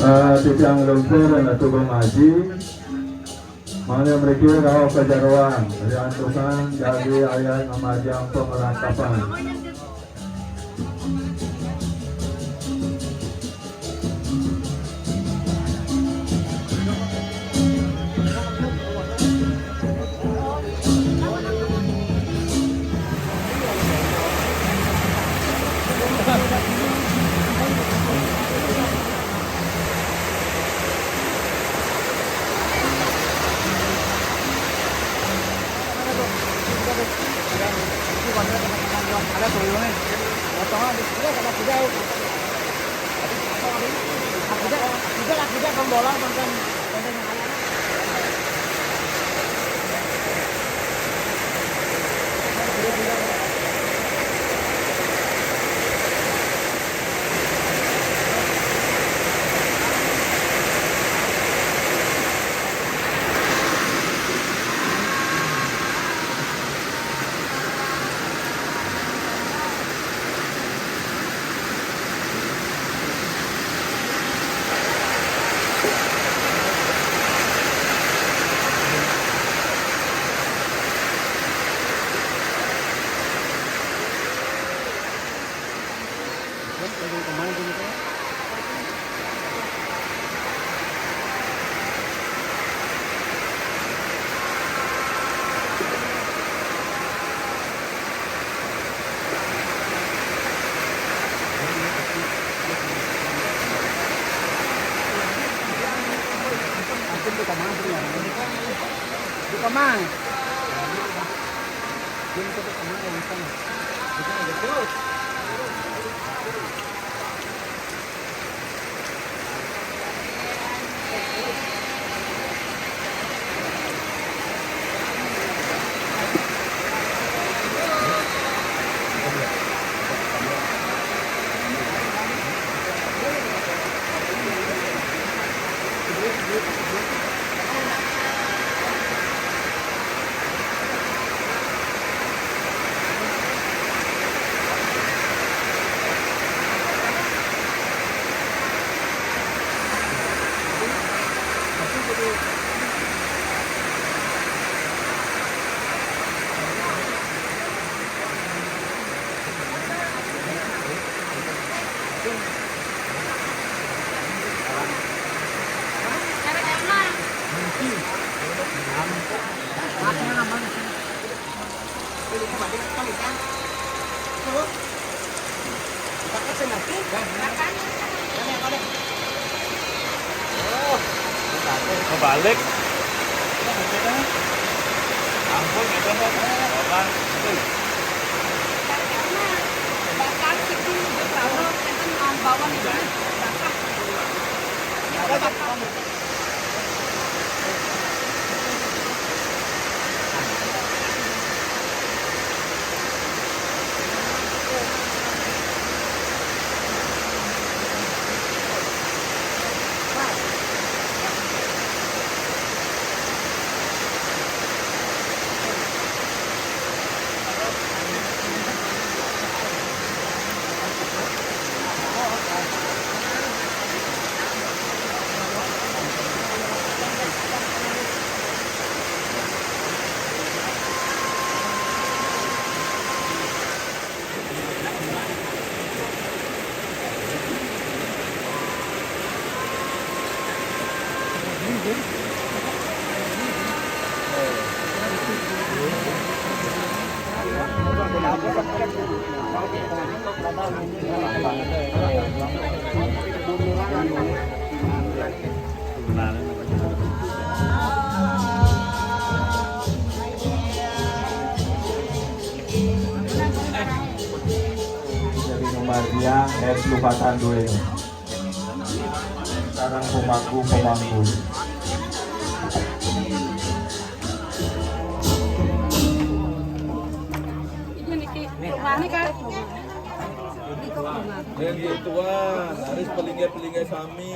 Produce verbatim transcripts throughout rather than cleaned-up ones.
Eh, titiang lungsur dan Tugung Aji, mangda mriki rauh kajaroan, riantukan jagi ayat ngamargiang pangratapan. Mau balik. Ampun, itu mah orang. Bakal siki, bakal, enten ngambawan di mana? Bakal. Dari Numardiang, es lupa tanduin. Sarang pemangku-pemangku. Ini Kak. Yang tuan, harus pelinggih-pelinggih sami,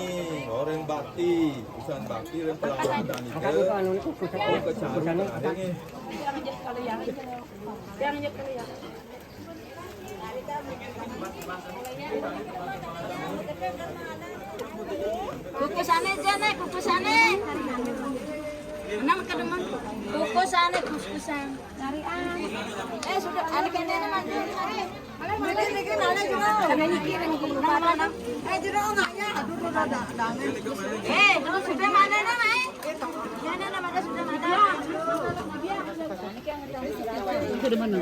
orang bakti, urusan bakti dan peralatan itu. Oh, kecaru terakhir nih. Kukusane jane, kukusane. Nang kedemen. Kukusane, kukusan. Cari ah. Eh, sudah, ane kene maju. Niki, niki, nane jero. Kene niki, niki. Nang, nang, nang. Eh, jero nggak ya? Aduh, udah, udah, udah. Eh, terus sudah mana, nang, eh? Mana, nang, mana sudah mana? Sudah mana?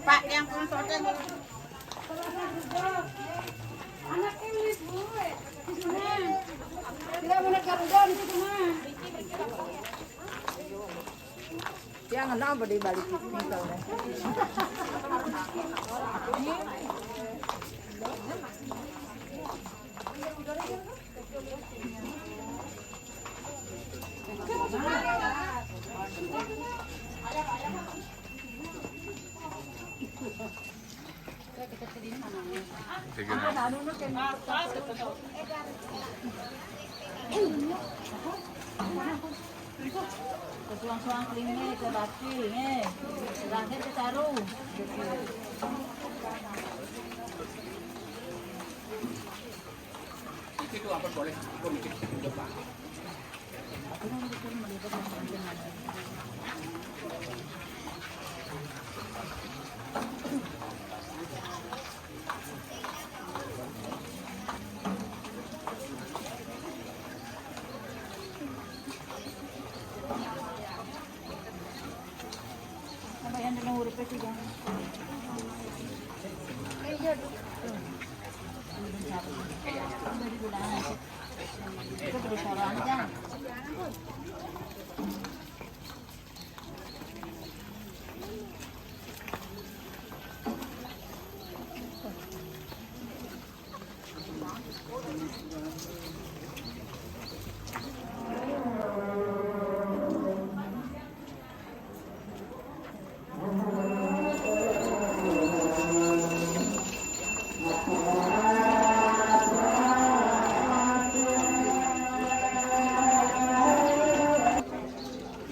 Pak, yang punya sorteng. Anak ini, Bu. Tidak mau negara di situ, Mas. Jangan apa di balik itu. Ke suang-suang kelinge, ke baki, nge. Terakhir ke caru. Itu apa boleh? Gua mikir, coba.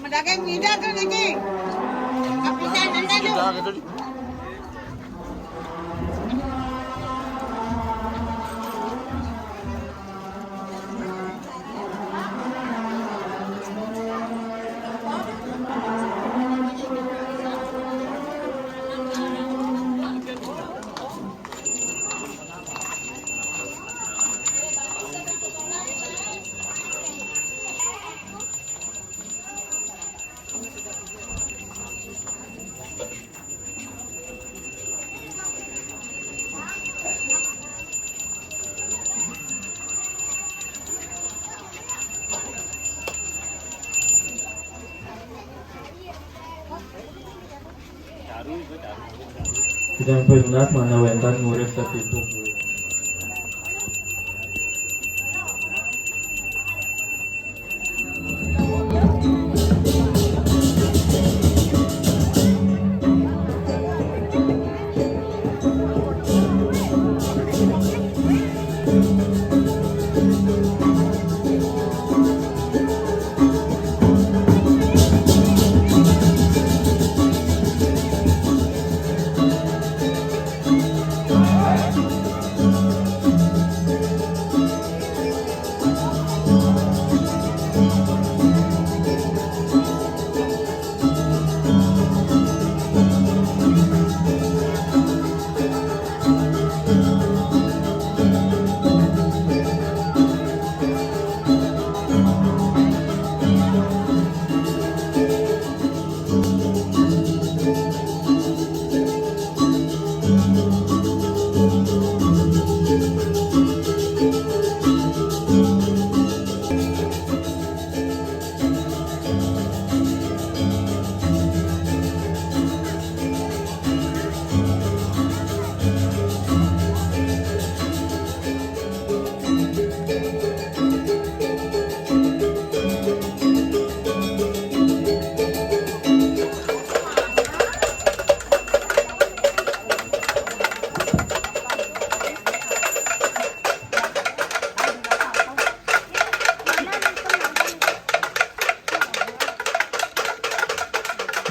Medaging ngider tu niki. Kapisan anda tu. Sidang pemnak mana wénten murid setimpuk.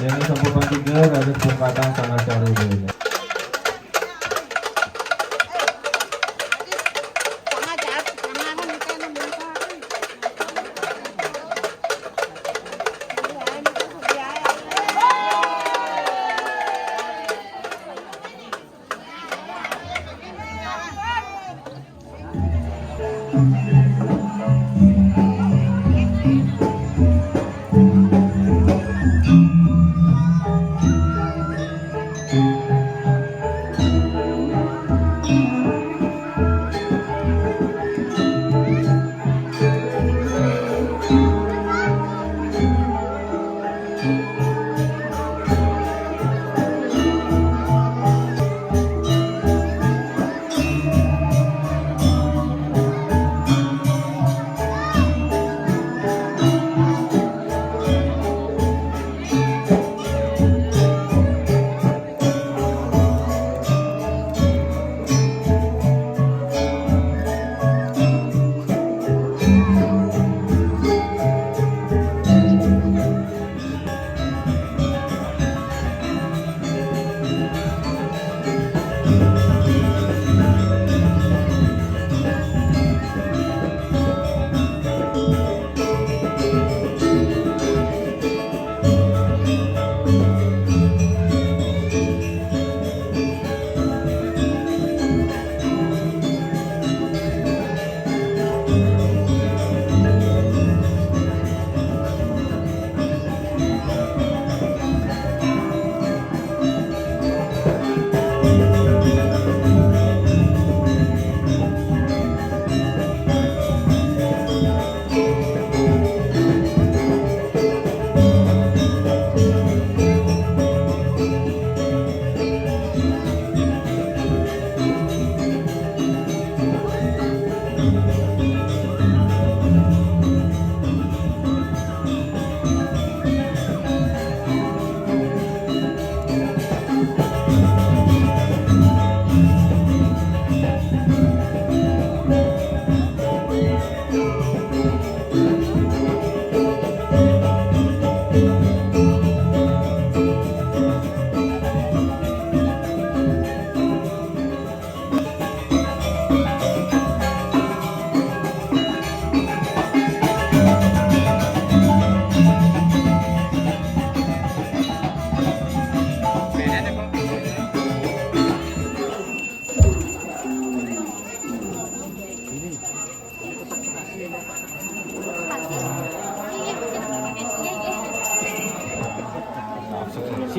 Yang sampun tiga, ada kesempatan sangat caru dulu.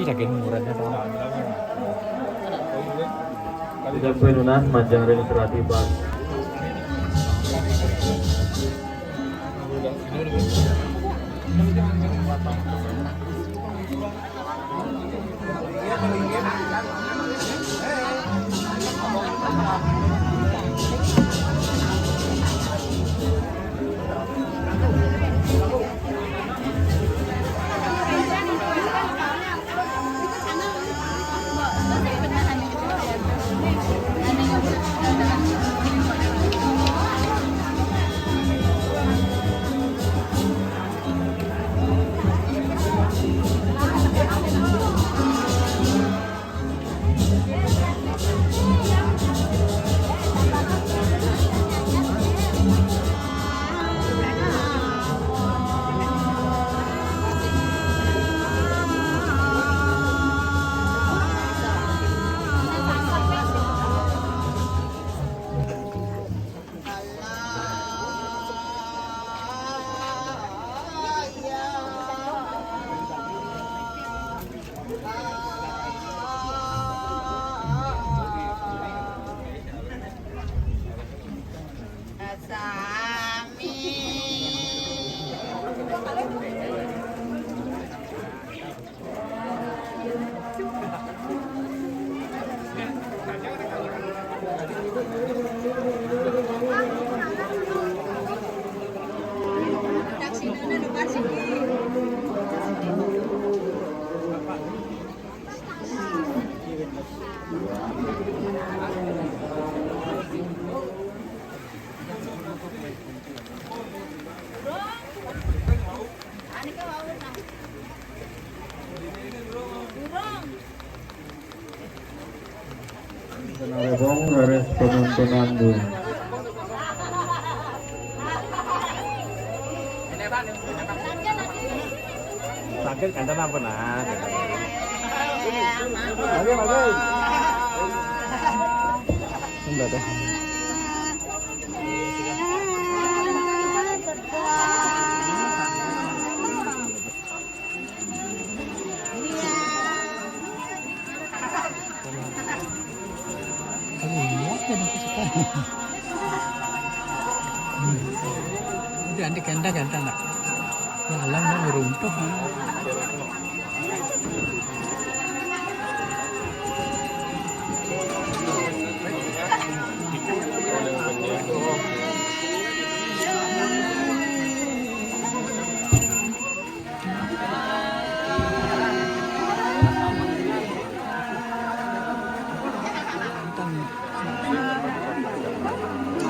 Saking murahnya, Pak. Tidak penunan manjang registrasi, Pak. Rebong, beres penontonan dulu. Sakit kan, kenapa, nah? Oke, oke. Enggak deh. Kalau lihat ya, nanti suka. Hmm. Nanti, nanti ganda-ganda, nak. Ya, alam, nak meruntuh, nak.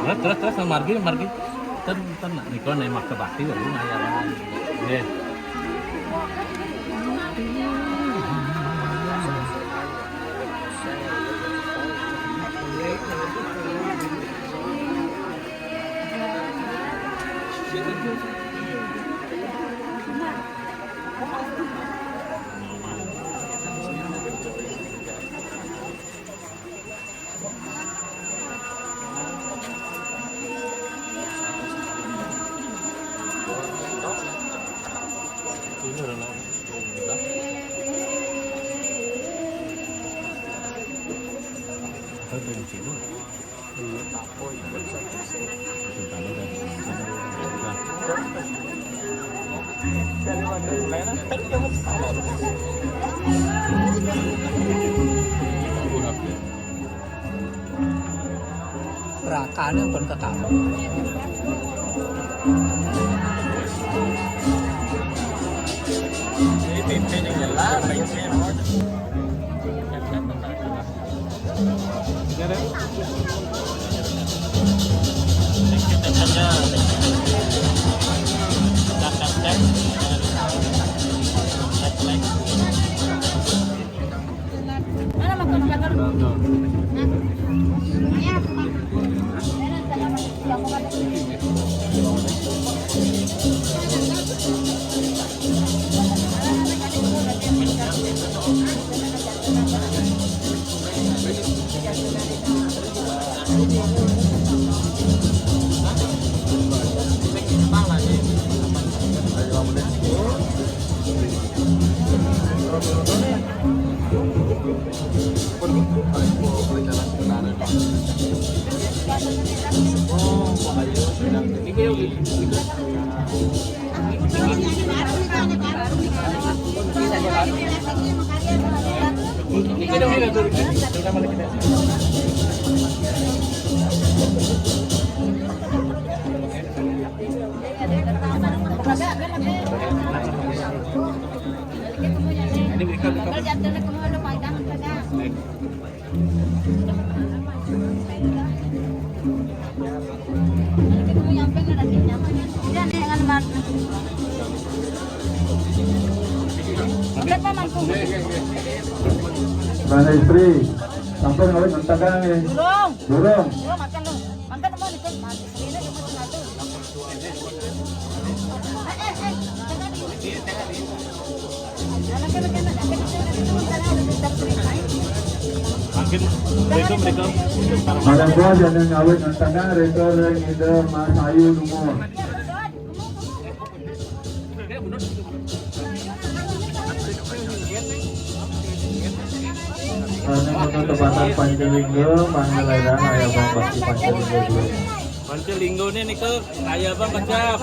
Terus, terus, terus, margi, margi. Ten, ten, nak, niko, nek, maksa bakti, baru, nah, ya. Nggih. Rakane pun kekal. Ini tempe yang jelas, tempe yang Mana istri? Sampai ngawin nonton kan nih? Durung. Durung. Yo, makan lu. Makan mau nih, Cek. Makan. Ini cuma satu. Mangkin, mereka, mereka. Madam Bos yang ngawin nonton kan, rekor yang ide Mas Ayu nomor. Anu, untuk tepatan Pancelinggo, mangga ledang, aya Bang Bakti Pancelinggo dulu. Pancelinggo nih, nih, ke aya Bang Kacap.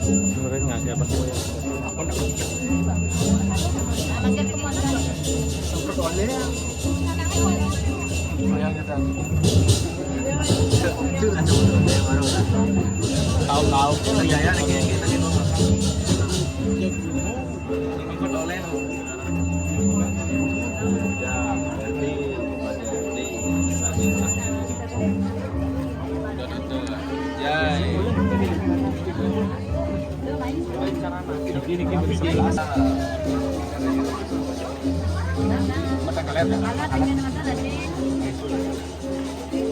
Kemarin nggak siapa semua ya? Tahu-tahu.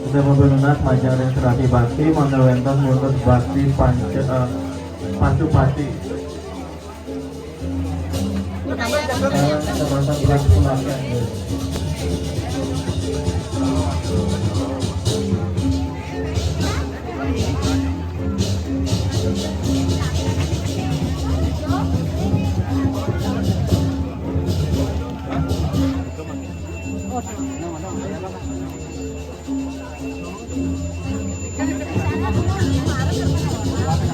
Kita mau nunas majang dan serati bakti, mangga wénten mundur bakti panca, eh, pacupati.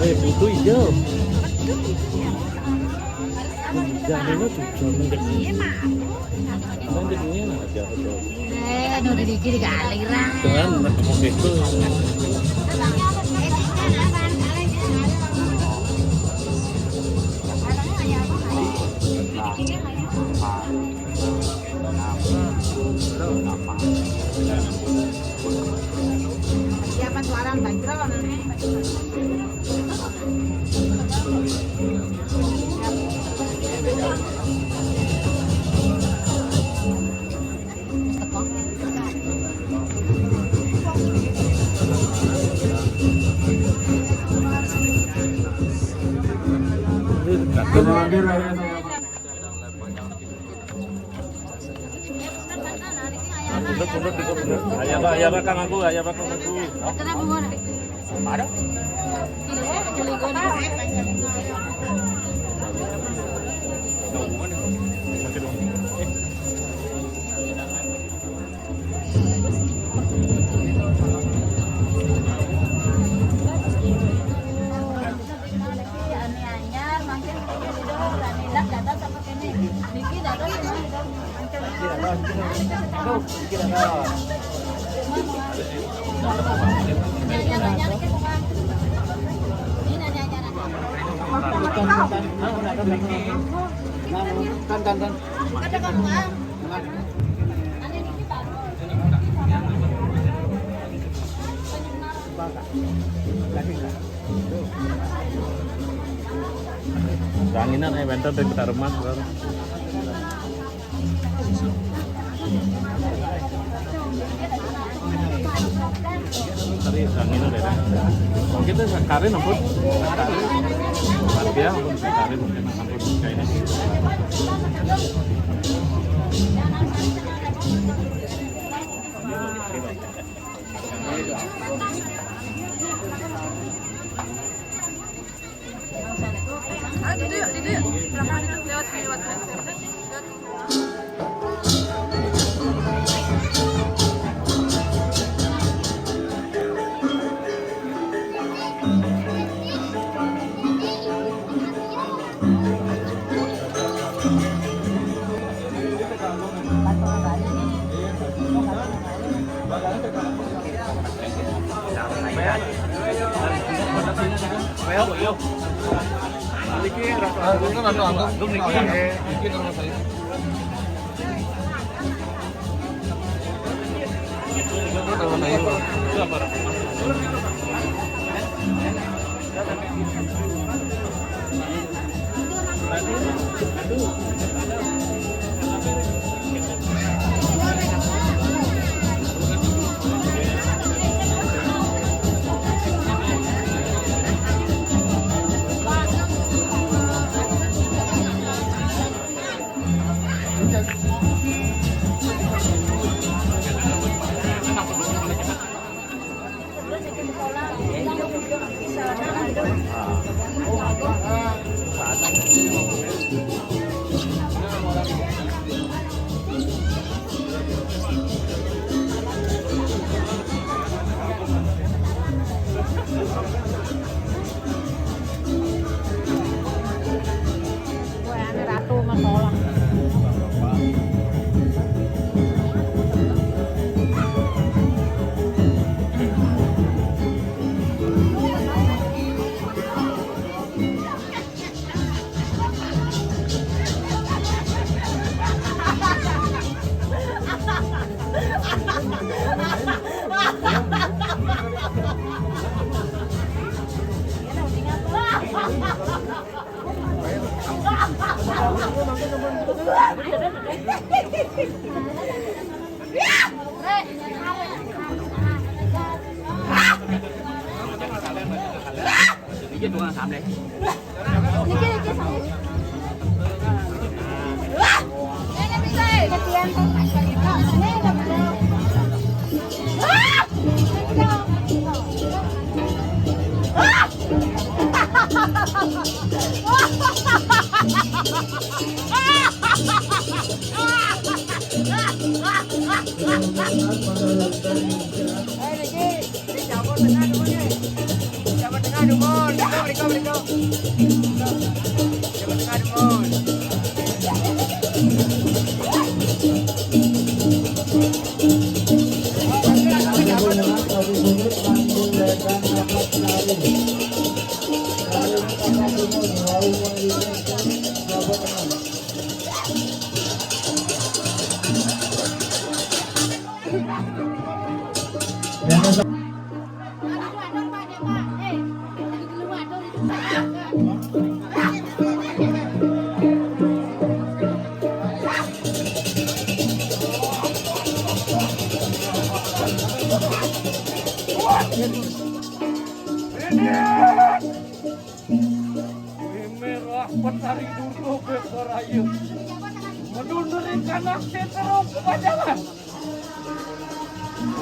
Eh, putu hijau. Hujan ini hujan gede. Kan jadinya aja betul. Eh, aduh, di digali, Ra. Dengan anak kecil itu. Siapa suara banjir? Aya ba, aya ba Kang Agung, aya ba Kang Agung. Ada? Ranginan, eh, bentar, dari Kota Remas, bro. Tadi ranginan, deh. Kita sakarin, ampun. Sakarin. Harga, ampun, sakarin, mungkin, ampun, kayaknya. Ayo, duduk, duduk. Belakang duduk, lewat sini, lewat sini. Lewat sini. Ayo, ayo. Niki ratu, ah, itu ratu agung. Agung niki. Niki terus saya. Itu apa? Wah, ane ratu masalah. Merah Betari Durga Bekaraya. Menunduri kanak seteruk pajangan.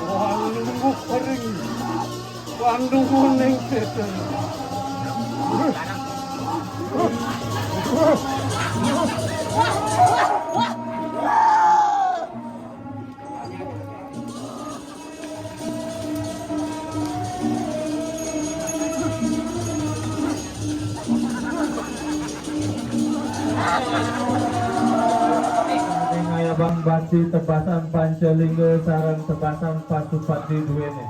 Walungguh kering. Panduhun ning setan. Ngayabang basi tebasan Pancalingga sareng tebasan Pasupati duene.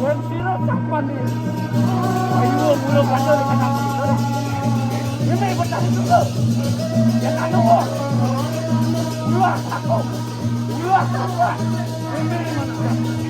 Wen sira sapan iki. Ayo, mula kata di kata. Ini bertahan juga. Ya kan, kok. Dua, satu. Dua, satu. Ini mana?